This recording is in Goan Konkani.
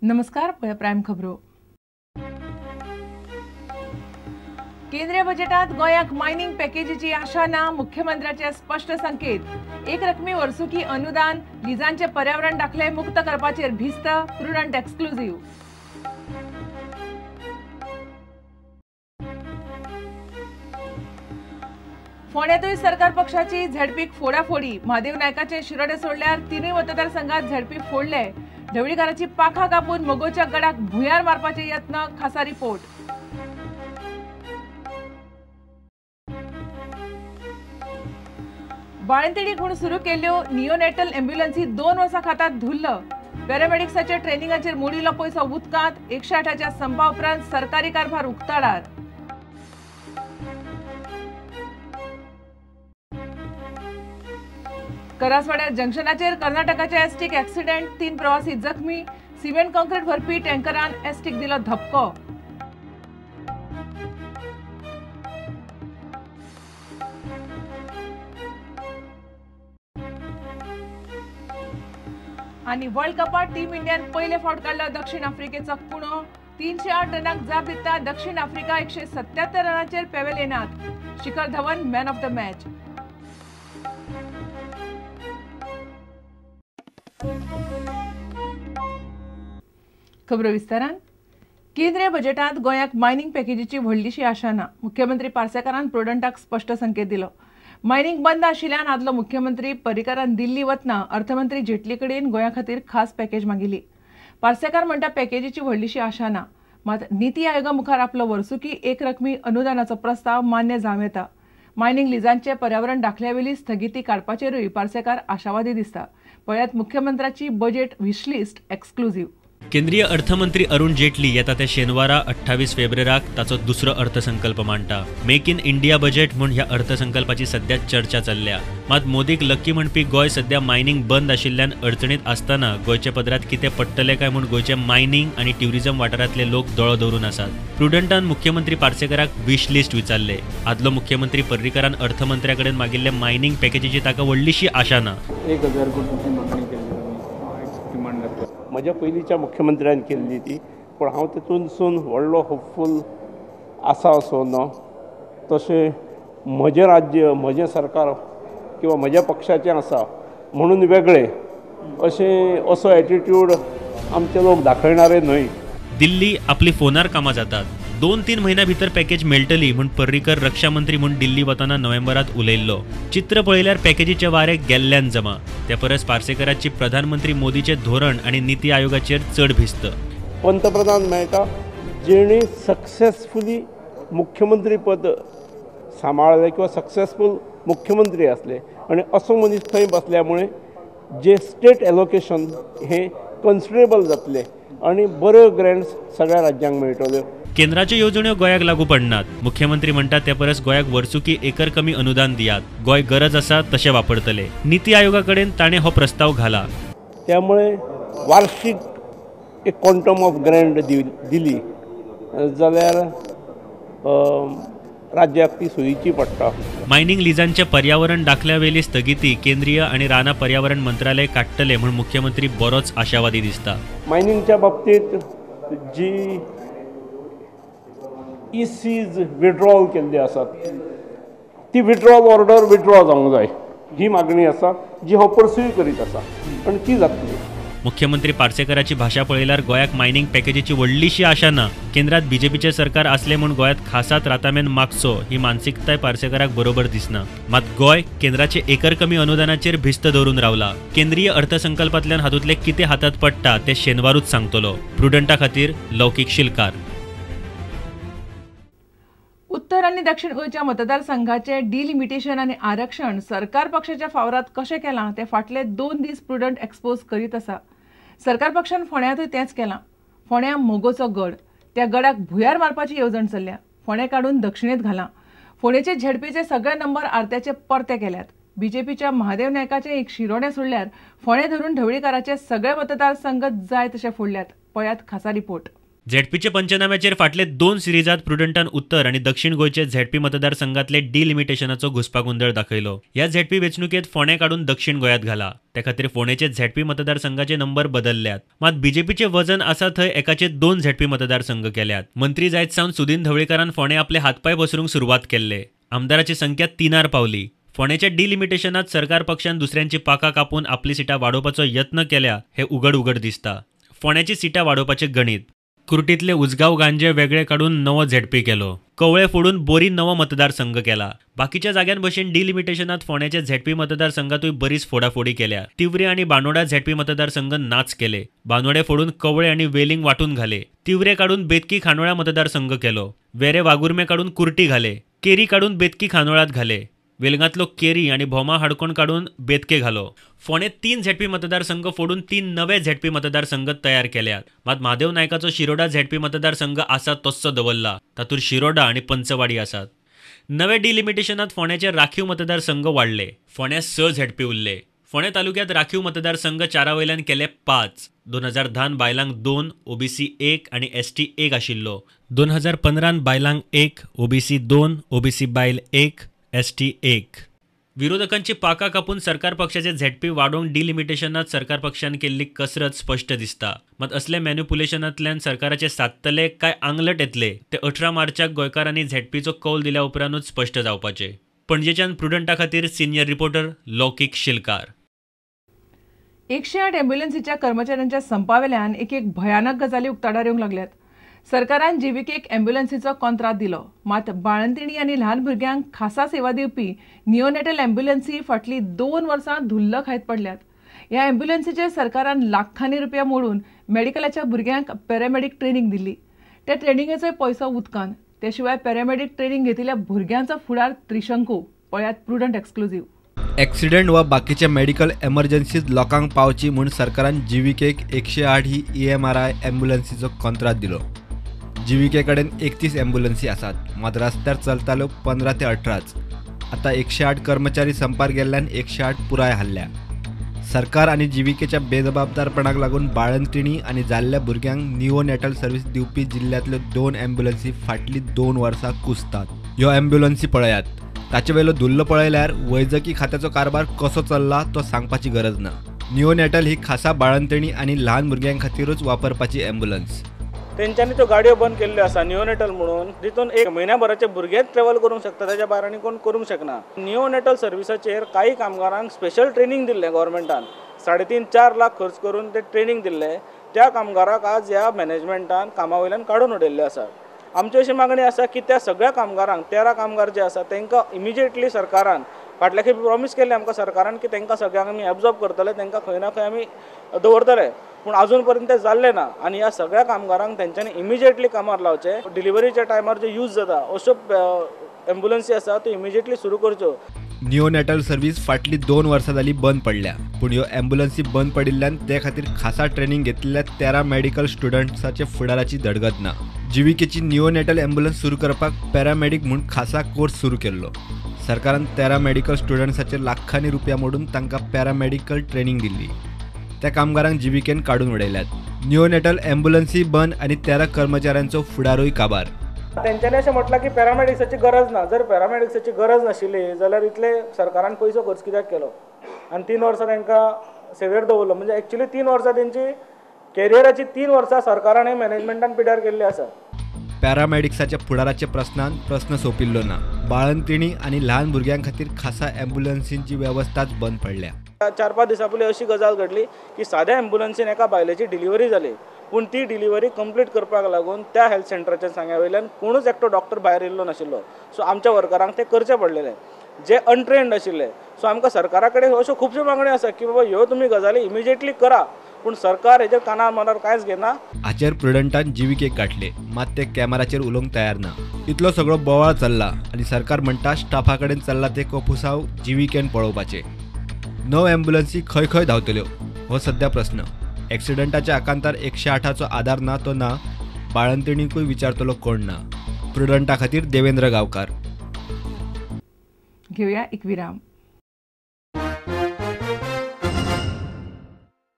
नमस्कार, पळय प्रायम खबरो. केंद्रीय बजेटात गोंयाक मायनिंग पॅकेजीची आशा ना, मुख्यमंत्र्याचे स्पष्ट संकेत. एक रकमी वर्सुकी अनुदान, लिजांचे पर्यावरण दाखले मुक्त करपाचेर भिस्त. Prudent exclusive. फोंड्यांतूय सरकार पक्षाची झेडपीक फोडाफोडी. महादेव नायकाचे शिरोडे सोडल्यार तिनूय मतदारसंघात झेडपी फोडले. ढवळीकाराची पाखा कापून मगोच्या गडाक भुंयार मारपाचे यत्न. खासा रिपोर्ट. बाळंतिणी म्हूण सुरू केल्ल्यो नियोनेटल एम्ब्युलन्सी 2 वर्सां खातात धुल्ल. पॅरामेडिक्साच्या ट्रेनिंगाचेर मोडिल्लो पयसो उदकांत. 108च्या संपा उपरांत सरकारी कारभार उक्ताडार. करासवाड्या जंक्शनाचेर कर्नाटकाच्या एसटीक ऍक्सिडेंट, 3 प्रवासी जखमी. सिमेंट कॉन्क्रीट भरपी टँकरान एसटीक दिलो धपको. आनी वर्ल्ड कपात टीम इंडियान पयले फावट काडलो दक्षिण आफ्रिकेचो कुणो. 308 रनांक जाप दिता दक्षिण Africa 177 रनांचेर पेवेलियनात. Shikhar Dhawan man of the match. खबरो विस्तारान. केंद्रीय बजेटात गोंयाक मायनिंग पॅकेजीची व्हडलीशी आशा ना. मुख्यमंत्री पार्सेकारान प्रुडंटाक स्पष्ट संकेत दिलो. मायनिंग बंद आशिल्ल्यान आदलो मुख्यमंत्री पर्रीकारान दिल्ली वतना अर्थमंत्री जेटली कडेन गोंया खातीर खास पॅकेज मागिल्ली. पार्सेकार म्हणटा पॅकेजीची व्हडलीशी आशा ना, मात निती आयोगा मुखार आपलो वर्सुकी एक रकमी अनुदानाचो प्रस्ताव मान्य जावं येता. मायनिंग लिजांचे पर्यावरण दाखल्यावेली स्थगिती काडपाचेरूय पार्सेकार आशावादी दिसता. पळयात मुख्यमंत्र्याची बजेट विशलिस्ट एक्सक्लुझिव्ह. केंद्रीय अर्थमंत्री अरुण जेटली येता त्या शेनवारा 28 फेब्रुवाराक ताचो दुसरो अर्थसंकल्प मांडटा. मेक इन इंडिया बजेट म्हूण ह्या अर्थसंकल्पाची सध्या चर्चा चल्ल्या. मात मोदीक लक्की म्हणपी गोंय सध्या मायनिंग बंद आशिल्ल्यान अडचणीत आसतना गोंयच्या पदरांत कितें पडटलें काय म्हूण गोंयचे मायनिंग आनी ट्युरिझम वाठारांतले लोक दोळो दवरून आसात. प्रुडंटान मुख्यमंत्री पार्सेकाराक विश लिस्ट विचारले. आदलो मुख्यमंत्री पर्रीकारान अर्थमंत्र्या कडेन मागिल्ले मायनिंग पॅकेजीची ताका व्हडलीशी आशा ना. 1000 कोटीची मागणी केल्ली म्हज्या पयलींच्या मुख्यमंत्र्यान केल्ली ती, पूण हांव तेतूनसून व्हडलो होपफूल आसा असो ना. तशें म्हजें राज्य, म्हजें सरकार किंवा म्हज्या पक्षाचें आसा म्हणून वेगळें अशें असो एटिट्यूड आमचे लोक दाखयणारे न्हय. दिल्ली आपली फोनार कामां जातात. 2-3 म्हयन्या भितर पॅकेज मेळटली म्हूण पर्रीकर रक्षा मंत्री म्हूण दिल्ली वतना नोव्हेंबरात उलयल्लो. चित्र पळयल्यार पॅकेजीचे वारे गेल्ल्यान जमा. त्या परस पार्सेकराची प्रधानमंत्री मोदीचे धोरण आनी निती आयोगाचेर चड भिस्त. पंतप्रधान मेळटा जेणे सक्सेसफुली मुख्यमंत्री पद सांबाळ्ळें किंवा सक्सेसफूल मुख्यमंत्री आसले आनी असो मनीस थंय बसल्या मुळे जे स्टेट एलोकेशन हें कन्सिडरेबल जातलें आनी बऱ्यो ग्रँट्स सगळ्या राज्यांक मेळटल्यो. केंद्राच्यो येवजण्यो गोंयाक लागू पडनात. मुख्यमंत्री म्हणटात ते परस गोंयाक वर्सुकी एकरकमी अनुदान दियात, गोंय गरज आसा तशें वापरतले. निती आयोगा कडेन ताणें हो प्रस्ताव घाला. त्यामुळे वार्षिक एक क्वॉन्टम ऑफ ग्रँट दिली जाल्यार राज्याक ती सोयीची पडटा. मायनिंग लिजांचे पर्यावरण दाखल्यावेली स्थगिती केंद्रीय आनी रानां पर्यावरण मंत्रालय काडटले म्हूण मुख्यमंत्री बरोच आशावादी दिसता. मायनिंगच्या बाबतीत जी इसीज विड्रॉल केल्ली आसात ती विड्रॉल ऑर्डर विड्रॉ जावंक जाय ही मागणी आसा, जी हांव पर्स्यूय करीत आसा आनी ती जातली. मुख्यमंत्री पार्सेकराची भाशा पळयल्यार गोंयाक मायनिंग पॅकेजीची व्हडलीशी आशा ना. केंद्रात बीजेपीचें सरकार आसलें म्हूण गोंयांत खासात रातामेन मागचो ही मानसिकताय पार्सेकराक बरोबर दिसना. मात गोंय केंद्राचे एकरकमी अनुदानाचेर भिस्त दवरून रावला. केंद्रीय अर्थसंकल्पांतल्यान हातूंतले कितें हातांत पडटा तें शेनवारूच सांगतलो. प्रुडंटा खातीर लौकीक शिलकार. उत्तर आनी दक्षिण गोंयच्या मतदारसंघाचे डिलिमिटेशन आनी आरक्षण सरकार पक्षाच्या फावरात कशें केलां तें फाटले 2 दीस प्रुडंट एक्सपोज करीत आसा. सरकार पक्षान फोंड्यांतूय तेंच केलां. फोंड्यां मोगोचो गड, त्या गडाक भुंयार मारपाची येवजण चल्ल्या. फोंडें काडून दक्षिणेंत घालां. फोंडेचे झेडपीचे सगळे नंबर आरत्याचे परते केल्यात. बीजेपीच्या महादेव नायकाचे एक शिरोडे सोडल्यार फोंडें धरून ढवळीकाराचे सगळे मतदारसंघ जाय तशे फोडल्यात. पळयात खासा रिपोर्ट. झेडपीचे पंचनाम्याचेर फाटले 2 सिरीजात प्रुडंटान उत्तर आनी दक्षिण गोंयचे झेडपी मतदारसंघातले डिलिमिटेशनाचो घुस्पागोंदळ दाखयलो. ह्या झेडपी वेंचणुकेत फोंडें काडून दक्षिण गोंयांत घाला. ते खातीर फोंडेचे झेडपी मतदारसंघाचे नंबर बदलल्यात. मात बीजेपीचे वजन आसा थंय एकाचे 2 झेडपी मतदारसंघ केल्यात. मंत्री जायत सावन सुदिन ढवळीकारान फोंडें आपले हातपाय पसरूंक सुरवात केल्ले. आमदाराची संख्या 3 पावली. फोंडेच्या डिलिमिटेशनात सरकार पक्षान दुसऱ्यांची पाकां कापून आपली सिटां वाडोवपाचो यत्न केल्या हे उघड उघड दिसता. फोंड्याची सिटां वाडोवपाचें गणीत. कुर्टीतले उजगांव गांजे वेगळे काडून नवो झेडपी केलो. कवळे फोडून बोरी नवो मतदारसंघ केला. बाकीच्या जाग्यां भशेन डिलिमिटेशनात फोंड्याच्या झेडपी मतदारसंघातूय बरीच फोडाफोडी केल्या. तिवरे आनी बानोडा झेडपी मतदारसंघ नाच केले. बानोडे फोडून कवळे आनी वेलिंग वांटून घाले. तिवरे काडून बेतकी खांडोळा मतदारसंघ केलो. वेरे वागुर्मे काडून कुर्टी घाले. केरी काडून बेतकी खांडोळात घाले. वेलंगांतलो केरी आनी भोमा हाडकोण काडून बेतके घालो. फोंडें 3 झेडपी मतदारसंघ फोडून 3 नवे झेडपी मतदारसंघ तयार केल्यात. मात महादेव नायकाचो शिरोडा झेडपी मतदारसंघ आसा तस्सो दवरला. तातूंत शिरोडा आनी पंचवाडी आसात. नवे डिलिमिटेशनात फोंड्याचे राखीव मतदारसंघ वाडले. फोंड्यां 6 झेडपी उरले. फोंडें तालुक्यांत राखीव मतदारसंघ 4 वयल्यान केले 5. 2010 बायलांक 2, ओबीसी 1 आनी एसटी 1 आशिल्लो. 2015 बायलांक 1, ओबीसी 2, ओबीसी बायल 1, एसटी 1. विरोधकांची पाकां कापून सरकार पक्षाचे झेडपी वाडोवंक डिलिमिटेशनात सरकार पक्षान केल्ली कसरत स्पश्ट दिसता. मात असले मॅन्युपुलेशनांतल्यान सरकाराचे सादतले काय आंगलट येतले ते 18 मार्चाक गोंयकारांनी झेडपीचो कौल दिल्या उपरांतूच स्पश्ट जावपाचे. पणजेच्यान प्रुडंटा खातीर सिनियर रिपोर्टर लौकीक शिलकार. 108 ॲम्ब्युलन्सीच्या कर्मचाऱ्यांच्या संपावेल्यान एक एक भयानक गजाली उक्ताडार येवंक लागल्यात. सरकारान जीव्हीकेक ॲम्ब्युलन्सीचो कॉन्त्रात दिलो. मात बाळंतिणी आनी ल्हान भुरग्यांक खासा सेवा दिवपी निओनेटल ॲम्ब्युलन्सी फाटली 2 वर्सां धुल्ल खायत पडल्यात. ह्या ॲम्ब्युलन्सीचेर सरकारान लाखांनी रुपया मोडून मेडिकलाच्या भुरग्यांक पॅरामेडीक ट्रेनींग दिल्ली. त्या ट्रेनिंगेचोय पयसो उदकान. ते शिवाय पॅरामेडीक ट्रेनींग घेतिल्ल्या भुरग्यांचो फुडार त्रिशंकू. पळयात प्रुडंट एक्सक्लुझीव. एक्सिडेंट वा बाकीच्या मेडिकल एमर्जन्सीज लोकांक पावची म्हूण सरकारान जीव्हीकेक 108 ही EMRI ॲम्ब्युलन्सीचो कॉन्त्रात दिलो. जीव्हीके कडेन 31 ॲम्ब्युलन्सी आसात, मात रस्त्यार चलताल्यो 15 ते 18च. आतां 108 कर्मचारी संपार गेल्ल्यान 108 पुराय हाल्ल्या. सरकार आनी जीव्हीकेच्या बेजबाबदारपणाक लागून बाळंतिणी आनी जाल्ल्या भुरग्यांक निओनेटल सर्वीस दिवपी जिल्ल्यांतल्यो 2 ॲम्ब्युलन्सी फाटलीं 2 वर्सां कुसतात. ह्यो ॲम्ब्युलन्सी पळयात, ताचे वयलो धुल्ल पळयल्यार वैजकी खात्याचो कारभार कसो चल्ला तो सांगपाची गरज ना. निओनेटल ही खासा बाळंतिणी आनी ल्हान भुरग्यां खातीरूच वापरपाची ॲम्ब्युलन्स. तेंच्यांनी त्यो गाडयो बंद केल्ल्यो आसा निओनेटल म्हणून, जितून एक म्हयन्या भराचे भुरगेच ट्रेवल करूंक शकता, ताच्या भायर आनी कोण करूंक शकना. निओनेटल सर्विसाचेर कांय कामगारांक स्पेशल ट्रेनींग दिल्लें गव्हर्मेंटान, 3.5-4 लाख खर्च करून ते ट्रेनींग दिल्लें. त्या कामगाराक आज ह्या मॅनेजमेंटान कामा वयल्यान काडून उडयल्ले आसा. आमची अशी मागणी आसा की त्या सगळ्या कामगारांक, 13 कामगार जे आसा तांकां इमिजिएटली सरकारान फाटल्या खेपे प्रॉमीस केल्लें आमकां सरकारान की तांकां सगळ्यांक आमी एब्जॉर्ब करतले, तांकां खंय ना खंय आमी दवरतले, पूण अजून पर्यंत तें जाल्लें ना. आनी ह्या सगळ्या कामगारांक तेंच्यांनी इमिजिएटली कामार लावचें. डिलिव्हरीच्या टायमार जे यूज जाता अश्यो एम्बुलन्सी आसा त्यो इमिजिएटली सुरू करच्यो. निओनेटल सर्वीस फाटली 2 वर्सां जाली बंद पडल्या, पूण ह्यो ॲम्ब्युलन्सी बंद पडिल्ल्यान ते खातीर खासा ट्रेनींग घेतिल्ल्या 13 मेडिकल स्टुडंट्साचे फुडाराची धडगत ना. जीव्हीकेची निओनेटल ॲम्ब्युलन्स सुरू करपाक पॅरामेडीक म्हूण खासा कोर्स सुरू केल्लो. सरकारान 13 मेडिकल स्टुडंट्साचेर लाखांनी रुपया मोडून तांकां पॅरामेडिकल ट्रेनींग दिल्ली. त्या कामगारांक जीव्हीकेन काडून उडयल्यात. निओनेटल ॲम्ब्युलन्सी बंद आनी 13 कर्मचाऱ्यांचो फुडारूय काबार. तेंच्यांनी अशें म्हटलां की पॅरामेडिक्साची गरज ना. जर पॅरामेडिक्साची गरज नाशिल्ली जाल्यार इतले सरकारान पयसो खर्च कित्याक केलो आनी 3 वर्सां तांकां सेवेर दवरलो? म्हणजे एक्चुली 3 वर्सां तेंची कॅरियराची 3 वर्सां सरकारान मॅनेजमेंटान पिड्यार केल्ली आसा. पॅरामेडिक्साच्या फुडाराच्या प्रस्नान प्रस्न सोंपिल्लो ना. बाळंतिणी आनी ल्हान भुरग्यां खातीर खासा ॲम्ब्युलन्सींची वेवस्थाच बंद पडल्या. 4-5 दिसां पयलीं अशी गजाल घडली की साद्या ॲम्ब्युलन्सीन एका बायलेची डिलिव्हरी जाली, पूण ती डिलिव्हरी कंप्लीट करपाक लागून त्या हेल्थ सेंटराच्या सांग्या वयल्यान कोणूच एकटो डॉक्टर भायर येयल्लो नाशिल्लो. सो आमच्या वर्करांक तें करचें पडलेलें, जे अनट्रेंड आशिल्ले. सो आमकां सरकारा कडेन अश्यो खुबश्यो मागण्यो आसा की बाबा ह्यो तुमी गजाली इमिजिएटली करा, पूण सरकार हेजेर कानार मनार कांयच घेना. हाचेर प्रुडंटान जीव्हीकेक गांठले, मात ते कॅमेराचेर उलोवंक तयार ना. इतलो सगळो बोवाळ चल्ला आनी सरकार म्हणटा स्टाफा कडेन चल्ला ते कोफुसांव जीव्हीकेन पळोवपाचें. 9 ॲम्ब्युलन्सी खंय खंय धांवतल्यो हो सध्या प्रस्न. एक्सिडंटाच्या आकांतार 108चो आदार ना तो ना, बाळंतिणीकूय विचारतलो कोण ना. प्रुडंटा खातीर देवेंद्र गांवकार. घेवया एक विराम.